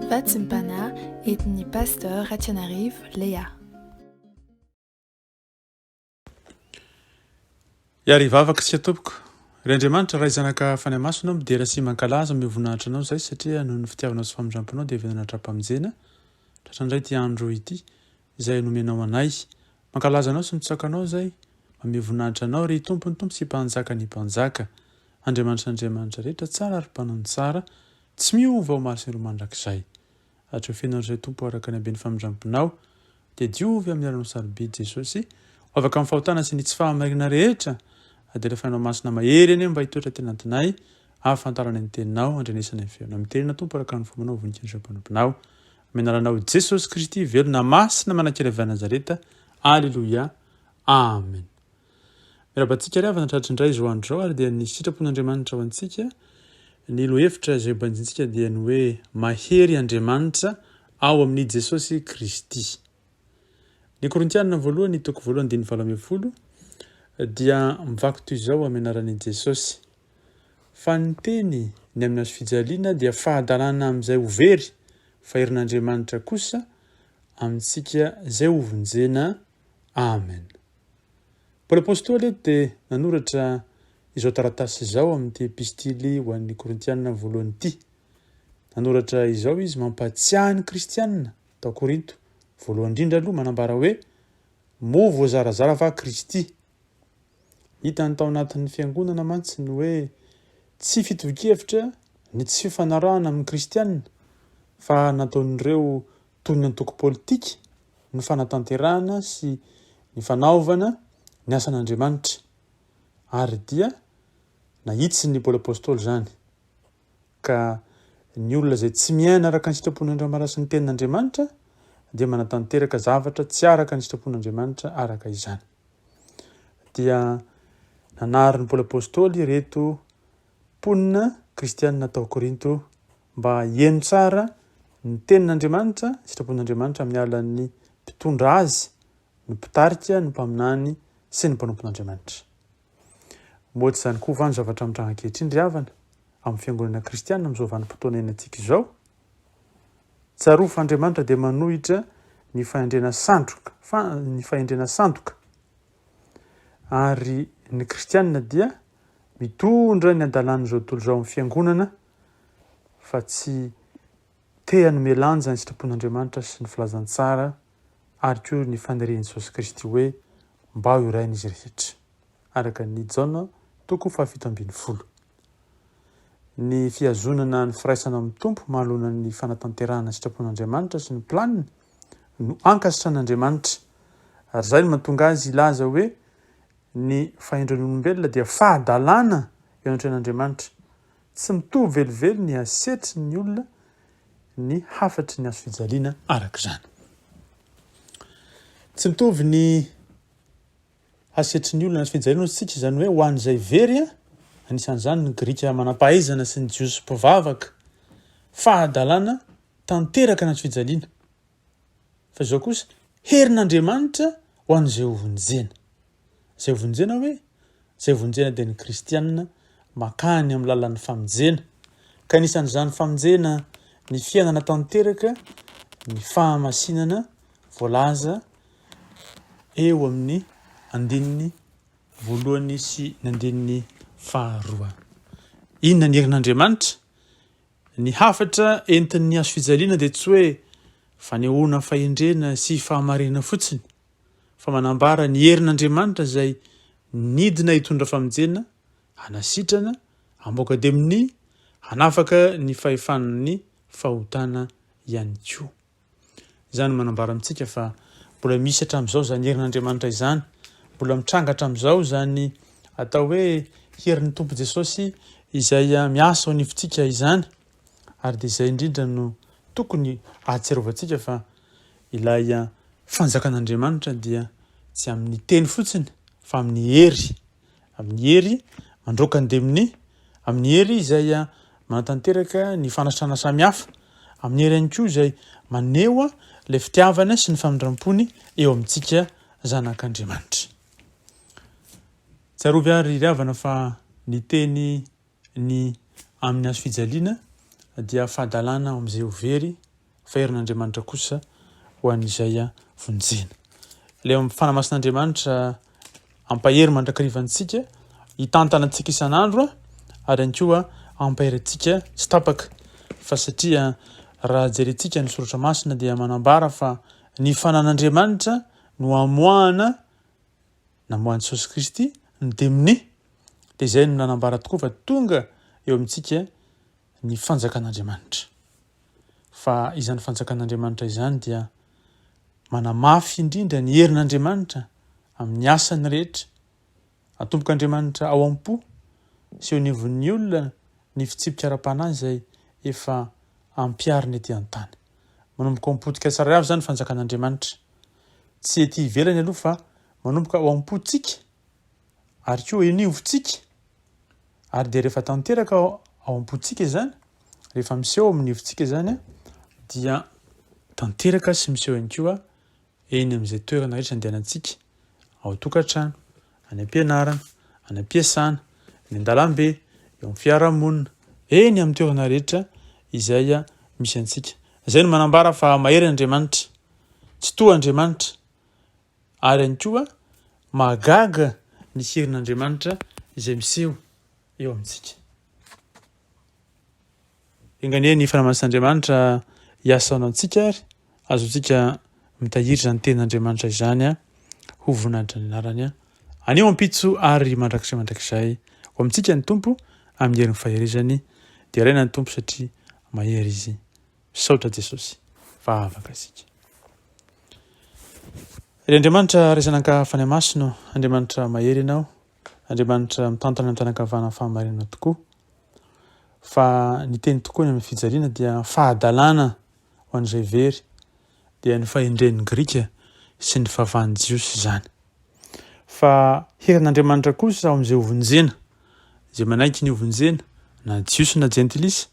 Vatsim-panahy entin'ny Pasteur Ratianarivo Léa. Hiary hivavaka isika tompoko. Ry Andriamanitra Ray Zanaka Fanahy Masina ô midera sy mankalaza omeo voninahitra Anao izahay satria noho ny fitiavanao sy famindramponao dia velona hatram-pamonjena tratra indray ity andro ity izay nomenao anay. Mankalaza Anao sy mitsaoka Anao izahay mamehy voninahitra Anao ry Tompon'ny Tompo sy Mpanjakan'ny Mpanjaka. Andriamanitra Andriamanitra rehetra tsara ary mpanao ny tsara tsy miova omaly sy ny roa mandrakizay. Hatreo feno an'izay Tompo araka ny haben'ny famindramponao dia diovy amin'ny ranao sarobidy Jesosy ho afaka amin'ny fahotana sy ny tsy fahamarinana rehetra dia ilay Fanahinao Masina mahery anie mba hitoetra aty anatinay ahafantarana ny teninao handrenesana ny feonao miterena Tompo araka ny fombanao voninkazo mpanomponao amin'ny anaranao Jesosy Kristy velona masina manakely avy any Nazareta Aleloia Amen Miarahaba antsika ry havana tratry indray izao andro izao ary dia ny sitrapon'Andriamanitra ho antsika. Ny lohahevitra izay hobanjintsika dia ny hoe mahery Andriamanitra ao amin'i Jesosy Kristy. Ny Korintianina voalohany toko voalohany andininy 18 dia mivaky toy izao amin'ny anaran'i Jesosy. Fa ny teny ny amin'ny hazo fijaliana dia fahadalana amin'izay ho very, fa herin'Andriamanitra kosa amintsika izay hovonjena. Amen. Paoly Apostoly eto dia nanoratra izao taratasy izao amin'ity epistily ho an'ny Korintianina voalohany ity. Nanoratra izao izy mampahatsiahy ny Kristianina tao Korinto, voalohany indrindra aloha manambara hoe, Moa voazarazara va Kristy? Hitany tao anatin'ny fiangonana mantsy ny hoe tsy fitovian-kevitra ny tsy fifanarahana amin'ny Kristianina fa nataon'ireo toy ny antoko politika ny fanatanterahana sy ny fanaovana ny asan'Andriamanitra, ary dia nahitsin'ny Paoly Apostoly izany, ka ny olona izay tsy miaina araka ny sitrapon'Andriamanitra sy ny tenin'Andriamanitra dia manatanteraka zavatra tsy araka ny sitrapon'Andriamanitra araka izany. Dia nanarin'i Paoly Apostoly ireto mponina kristianina tao Korinto mba hihaino tsara ny tenin'Andriamanitra, ny sitrapon'Andriamanitra amin'ny alalan'ny mpitondra azy, ny mpitarika, ny mpaminany sy ny mpanompon'Andriamanitra. Moa tsy izany koa va ny zavatra mitranga ankehitriny ry havana, amin'ny fiangonana kristiana amin'izao vanim-potoana iainantsika izao? Tsarovy fa Andriamanitra dia manohitra ny fahendrena sandroka, fa ny fahendrena sandoka. Ary ny kristiana dia mitondra ny adalan'izao tontolo izao amin'ny fiangonana fa tsy te hanome lanja ny sitrapon'Andriamanitra sy ny filazantsara ary koa ny fanirian'i Jesosy Kristy hoe mba ho irain'izy rehetra, araka ny Jaona toko fahafito ambin'ny folo. Ny fihazonana ny firaisana amin'ny Tompo manoloana ny fanatanterahana ny sitrapon'Andriamanitra sy ny planiny no ankasitran'Andriamanitra, ary izay no mahatonga azy hilaza hoe ny fahendren'olombelona dia fahadalana eo anatrehan'Andriamanitra. Tsy mitovy velively ny hasetry ny olona ny hafatry ny hazofijaliana araka izany. Tsy mitovy ny hasetry ny olona ny hazofijaliana hoy isika, izany hoe ho an'izay very, anisan'izany ny Grika manam-pahaizana sy ny Jiosy mpivavaka, fahadalana tanteraka ny hazofijaliana. Fa izao kosa, herin'Andriamanitra ho an'izay hovonjena. Izay hovonjena hoe? Izay vonjena dia ny kristiana makany amin'ny lalan'ny famonjena. Ka anisan'izany famonjena ny fiainana tanteraka, ny fahamasinana voalaza eo amin'ny andininy voalohany sy ny andininy faharoa. Inona ny herin'Andriamanitra? Ny hafatra entin'ny hazo fijaliana dia tsy hoe fanehoana fahendrena sy fahamarinana fotsiny, fa manambara ny herin'Andriamanitra izay nidina hitondra famonjena, hanasitrana, hamoaka demonia, hanafaka ny fahefan'ny fahotana ihany koa. Izany no manambara amintsika fa mbola misy hatramin'izao izany herin'Andriamanitra izany, mbola mitranga hatramin'izao izany atao hoe herin'ny Tompo Jesosy izay miasa ao anivontsika izany, ary dia izay indrindra no tokony ahatsiarovantsika fa ilay fanjakan'Andriamanitra dia tsy amin'ny teny fotsiny fa amin'ny hery, amin'ny hery mandroaka ny demonia, amin'ny hery izay manatanteraka ny fanasana samihafa, amin'ny hery ihany koa izay maneho ilay fitiavana sy ny famindram-pony eo amintsika zanak'Andriamanitra. Tsarovy ary ry havana fa ny teny ny amin'ny hazo fijaliana dia fahadalana ao amin'izay ho very. fa herin'Andriamanitra kosa ho an'izay vonjena. Ilay Fanahy Masin'Andriamanitra hampahery mandrakariva antsika, hitantana antsika isan'andro ary ihany koa hampahery antsika tsy tapaka fa satria raha jerentsika ny soratra masina dia manambara fa ny fanan'Andriamanitra no amoahana namoahan'i Jesosy Kristy ny demonia dia izay no nanambara tokoa fa tonga eo amintsika ny fanjakan'Andriamanitra. Fa izany fanjakan'Andriamanitra izany dia manamafy indrindra ny herin'Andriamanitra amin'ny asany rehetra. Atombok'Andriamanitra ao am-po sy eo anivon'ny olona ny fitsipika ara-panahy izay efa ampiharina ety an-tany. Manomboka ao am-pontsika tsirairay avy izany ny fanjakan'Andriamanitra. Tsy ety ivelany aloha fa manomboka ao am-pontsika ary koa eo anivontsika. Ary dia rehefa tanteraka ao am-pontsika izany, rehefa miseho ao amin'ny hevitsika izany, dia tanteraka sy miseho ihany koa eny amin'izay toerana rehetra andehanantsika, ao an-tokantrano, any am-pianarana, any am-piasana, eny an-dalambe, eo amin'ny fiarahamonina, eny amin'ny toerana rehetra izay misy antsika. Izay no manambara fa mahery Andriamanitra, tsy toa Andriamanitra, Ary ihany koa, mahagaga ny herin'Andriamanitra izay miseho eo amintsika. Enga anie ny Fanahy Masin'Andriamanitra hiasa ao antsika ary azontsika mitahiry izany tenin'Andriamanitra izany ho voninahitra ny anarany anio ampitso ary mandrakizay mandrakizay. Ho amintsika ny Tompo amin'ny herin'ny faherezany. Deraina ny Tompo satria mahery Izy. Misaotra Jesosy fa afaka isika. Ry Andriamanitra Ray Zanaka Fanahy Masina ô, Andriamanitra mahery Ianao, Andriamanitra mitantana ny tanan-kavanan'ny fahamarinana tokoa. Fa ny teny tokoa ny amin'ny fijaliana dia fahadalana ho an'izay very, dia ny fahendren'ny Grika sy ny favan'ny Jiosy izany. Fa herin'Andriamanitra kosa ao amin'izay hovonjena, izay manaiky ny hovonjena, na Jiosy na Jentilisa,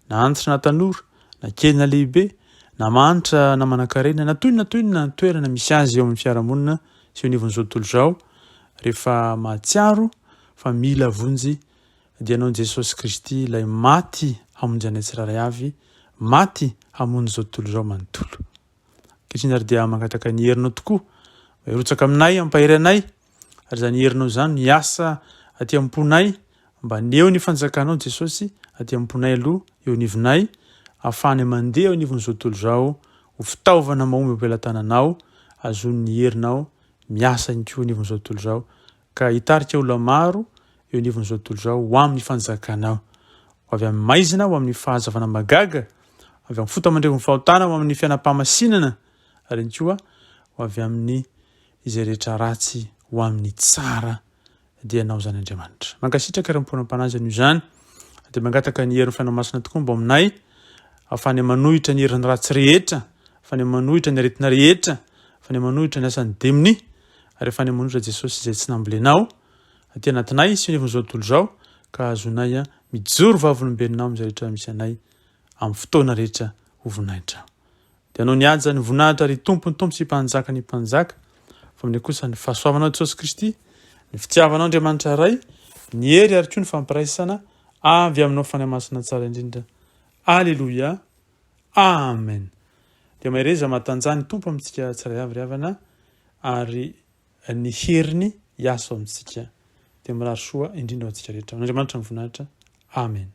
na antitra na tanora, na kely na lehibe, na mahantra na manankarena, na toy na toy na toerana misy azy eo amin'ny fiarahamonina sy eo anivon'izao tontolo izao, rehefa mahatsiaro fa mila vonjy dia anao Jesosy Kristy ilay maty hamonjy anay tsirairay avy, maty hamonjy izao tontolo izao manontolo. Ankehitriny ary dia mangataka ny herinao tokoa mba hirotsaka aminay, hampahery anay, ary izany herinao izany no hiasa aty am-ponay mba haneho ny fanjakanao Jesosy aty am-ponay aloha, eo anivonay, ahafahanay mandeha eo anivon'izao tontolo izao ho fitaovana mahomby eo am-pelatananao, hahazoan'ny herinao miasa ihany koa eo anivon'izao tontolo izao ka hitarika olona maro eo anivon'izao tontolo izao ho amin'ny fanjakanao, ho avy amin'ny maizina ho amin'ny fahazavana mahagaga, avy amin'ny fota-mandrevon'ny fahotana ho amin'ny fiainam-pahamasinana, ary ihany koa ho avy amin'ny izay rehetra ratsy ho amin'ny tsara, dia Ianao izany Andriamanitra. Mankasitraka ireo mponam-panahy izay noho izany, dia mangataka ny herin'ny Fanahy Masina tokoa mba aminay, ahafahanay manohitra ny herin'ny ratsy rehetra, ahafahanay manohitra ny aretina rehetra, ahafahanay manohitra ny asan'ny demonia, ary efa any amonotra Jesosy izay tsy nambolenao aty anatinay sy anivon'izao tontolo izao ka hahazoanay mijoro vavolombelona amin'izay rehetra misy anay amin'ny fotoana rehetra ho voninahitra. Dia anao ny haja ny voninahitra ry Tompo ny Tompo sy Mpanjaka ny Mpanjaka fa aminay kosa ny fahasoavanao Jesosy Kristy, ny fitiavanao Andriamanitra Ray, ny hery ary koa ny fampiraisana avy aminao Fanahy Masina tsara indrindra. Aleloia. Amen. Dia mahereza matanjaha ny Tompo amintsika tsiray avy ry havana ary ny heriny hiasa ao amintsika. Dia mirary soa indrindra ho antsika rehetra. Amin'Andriamanitra ny voninahitra. Amen.